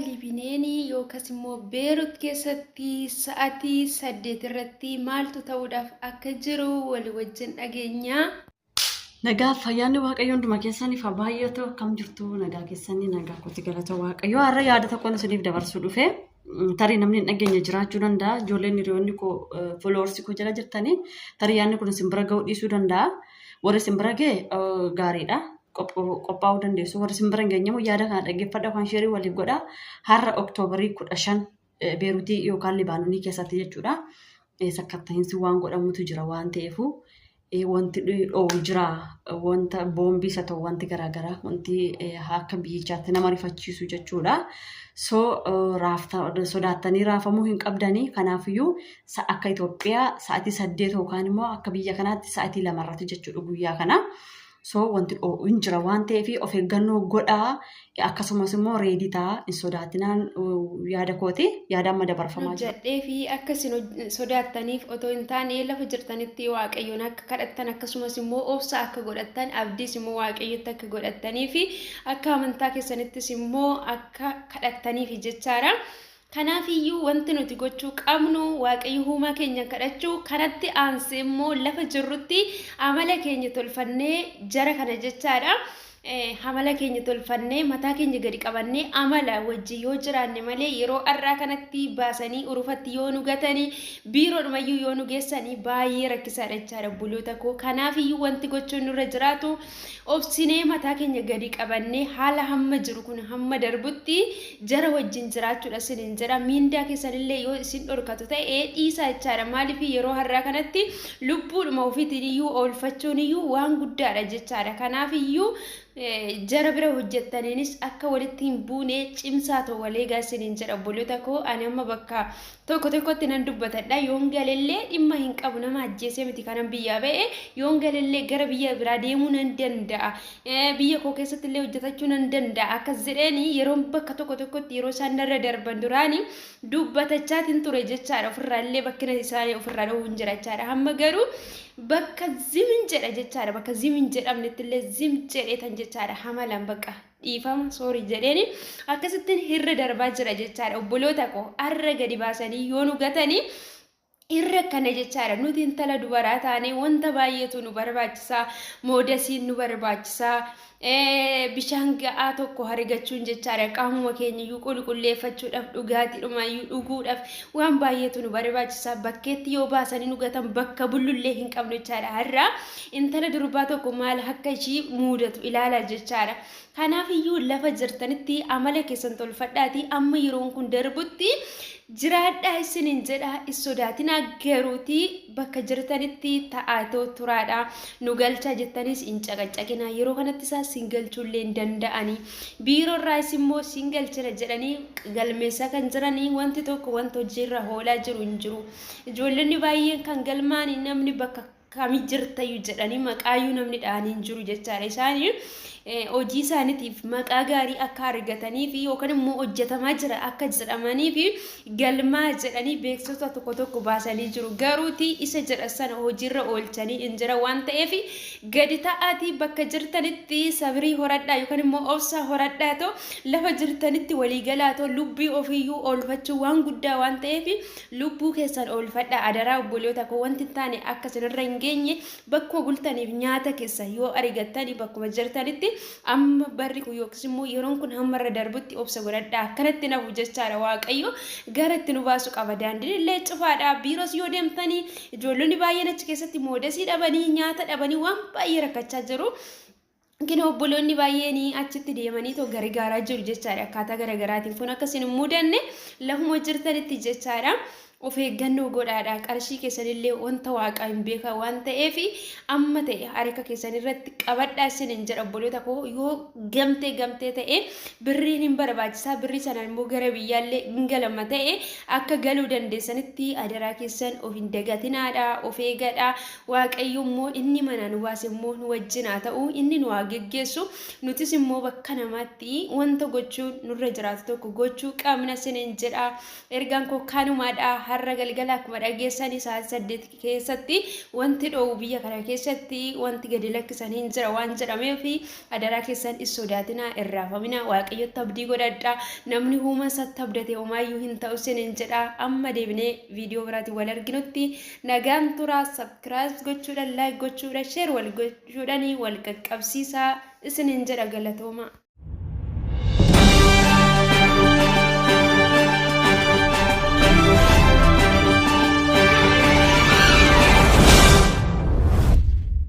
Libineenii yookas immoo Beerut keessatti sa'atii 8 irratti maaltu ta'uudhaaf akka jiru walii wajjin dhageenya. Nagaa fayyaanni Waaqayyo hunduma keessaniif haa baay'atu. Akkam jirtu? Nagaa keessanii? Nagaa kooti, galata Waaqayyo. Har'a yaada tokkoon isiniif dabarsuu dhufe. Tarii namni hin dhageenye jiraachuu danda'a. Ijoolleen hiriyoonni koo followers koo jala jirtanii tarii yaadni kun isin bira ga'uu dhiisuu danda'a. Warri isin bira ga'e gaariidha. Qophaa'uu dandeessu. Warri isin bira hin geenye immoo yaada kana dhaggeeffadha yookaan sheerii waliif godha. Har'a Oktoobarii 15 Beeruutii yookaan Libaanonii keessatti jechuudha. Sakkatta'iinsi waan godhamutu jira waan ta'eefu wanti dho'u jira. Wanta boombii isa ta'u, wanti garaagaraa, wanti akka biyyichaatti nama rifachiisu jechuudha. So sodaattanii raafamuu hin qabdanii. Kanaafiyyuu akka Itoophiyaa sa'aatii 8 yookaan immoo akka biyya kanaatti sa'aatii 2 irratti jechuudha guyyaa kana. So wanti dho'u hin jira waan ta'eef of eeggannoo godhaa, akkasumas immoo ready ta'aa, hin sodaatinaan yaada kooti, yaada amma dabarfamaa jira. Hojjedhee fi akka isin sodaattaniif otoo hin taane, lafa jirtanitti Waaqayyoon akka kadhattan, akkasumas immoo obsa akka godhattan, abdiis immoo Waaqayyotti akka godhattanii fi akka amantaa keessanittis immoo akka kadhattaniif jechaadha. Kanaaf iyyuu wanti nuti gochuu qabnu Waaqayyo uumaa keenya kadhachuu, kanatti aansee immoo lafa jirrutti amala keenya tolfannee jara kana jechaadha. Amala keenya tolfannee, mataa keenya gadi qabannee, amala wajjin yoo jiraanne malee, yeroo har'aa kanatti baasanii urufatti yoo nu gatanii, biiroodhumayyuu yoo nu geessanii, baay'ee rakkisaadha jechaadha, obboloota koo. Kanaaf iyyuu wanti gochuun nurra jiraatu obsinee, mataa keenya gadi qabannee, haala hamma jiru kun hamma darbutti jara wajjin jiraachuudha isiniin jedha. Miindaa keessanillee yoo isin dhorkatu ta'e dhiisaa jechaadha. Maaliif? Yeroo har'aa kanatti lubbuudhuma ofiitiin iyyuu oolfachuun iyyuu waan guddaadha jechaadha. Kanaaf iyyuu jara bira hojjettaniinis akka walitti hin buune cimsaa ta'u waleegaa isiniin jedha, obboloota koo. Ani amma bakka tokko tokkotti nan dubbatadha. Yoon galellee dhimma hin qabu, nama ajjeesee miti kanan biyyaa ba'e. Yoon galellee gara biyya biraa deemuu nan danda'a. Biyya koo keessatti illee hojjetachuu nan danda'a. Akkas jedheeni yeroon bakka tokko tokkotti yeroo isaan narra darban duraani dubbatachaatiin ture jechaadha. Ofirraa illee bakkina isaanii ofirraa dhowwuun hin jira jechaadha. Hamma garuu bakka zimin jedha jechaadha. Bakka zimin jedhamnetti illee zim jedheetan jechaadha. Hamalan bakka dhiifama, sorry jedheeni akkasittiin hirra darbaa jira jechaadha. Obboloota koo, har'a gadi baasanii yoo nu gatanii irra akkana jechaadha. Nuti intala dubaraa taane wanta baay'eetu nu barbaachisaa. Moodasiin nu barbaachisaa, bishaan ga'aa tokko argachuun jechaadha. Qaamuma keenya iyyuu qulqulleeffachuudhaaf, dhugaatiidhuma iyyuu dhuguudhaaf waan baay'eetu nu barbaachisaa. Bakkeetti yoo baasanii nu gatan bakka bullullee hin qabnu jechaadha. Har'a intala durbaa tokko maal akka ishii muudatu ilaalaa jechaadha. Kanaaf iyyuu lafa jirtanitti amala keessan tolfadhaatii amma yeroon kun darbutti jiraadhaa isiniin jedha. Hin sodaatinaa, garuutii bakka jirtanitti ta'aatoo turaadha. Nu galchaa jettanis hin caqacaqinaa. Yeroo kanatti isaa sin galchuullee hin danda'anii. Biiroo irraas immoo sin galchina jedhanii galmeessaa kan jiranii wanti tokko wanta hojiirra oolaa jiru hin jiru. Ijoollonni baay'een kan galmaanii namni bakka kami jirtayyu jedhanii maqaayyuu namni dhahanii hin jiru jechaadha. Isaanii hojii isaaniitiif maqaa gaarii akka argatanii fi yookaan immoo hojjetamaa jira akka jedhamanii fi galmaa jedhanii beeksisa tokko tokko baasanii jiru. Garuuti isa jedha sana hojiirra oolchanii hin jira waan ta'eef, gadi ta'aatii bakka jirtanitti sabrii horadhaa yookaan immoo obsa horadhaa ta'u, lafa jirtanitti waliigalaa ta'u. Lubbii ofiiyyuu oolfachuu waan guddaa waan ta'eef lubbuu keessan oolfadhaa adaraa, obboloota koo. Wanti hin taane akka isinirra hin geenye bakkuma bultaniif nyaata keessan yoo argattanii bakkuma jirtanitti amma barri kun yookiis immoo yeroon kun hamma irra darbutti obsa godhadhaa. Akkanatti nafu jechaadha. Waaqayyo gara itti nu baasu qaba. Daandiin illee cufaadha. Biiroos yoo deemtanii ijoollonni baay'een achi keessatti moodasii dhabanii, nyaata dhabanii, waan baay'ee rakkachaa jiru. Kina obboloonni baay'een achitti deemanii too gargaaraa jiru jechaadha, akkaataa garaagaraatiin. Kun akka isin hin mudanne lafuma jirtanitti jechaadha. Of eeggannoo godhaadha. Qarshii keessanillee wanta Waaqaa hin beekaa waan ta'eef amma ta'e harka keessan irratti qabadhaa isiniin jedha, obboloota koo. Yoo gamtee gamtee ta'e birriin hin barbaachisaa, birrii sanaan immoo gara biyyaallee hin galama ta'e akka galuu dandeessanitti adaraa keessan of hin dagatinaadha, of eegadha. Waaqayyo immoo inni manaa nu baase immoo nu wajjin haa ta'u, inni nu haa geggeessu. Nutis immoo bakka namaatti wanta gochuu nurra jiraatu tokko gochuu qabna isiniin jedha. Ergaan koo kanumaadha. Har'a galgala akkuma dhageessanii sa'aatii 8 keessatti wanti dho'u biyya kana keessatti wanti gadi lakkisan hin jira waan jedhameef, adaraa keessan hin sodaatinaa, hin raafaminaa, Waaqayyotti abdii godhadhaa. Namni uuma isaatti abdate homaayyuu hin ta'u isiniin jedha. Amma deebinee viidiyoo biraatiin wal arginutti nagaan turaa. Subscribe gochuudhaan, like gochuudhaan, share wal gochuudhaan wal qaqqabsiisaa isiniin jedha. Galatooma.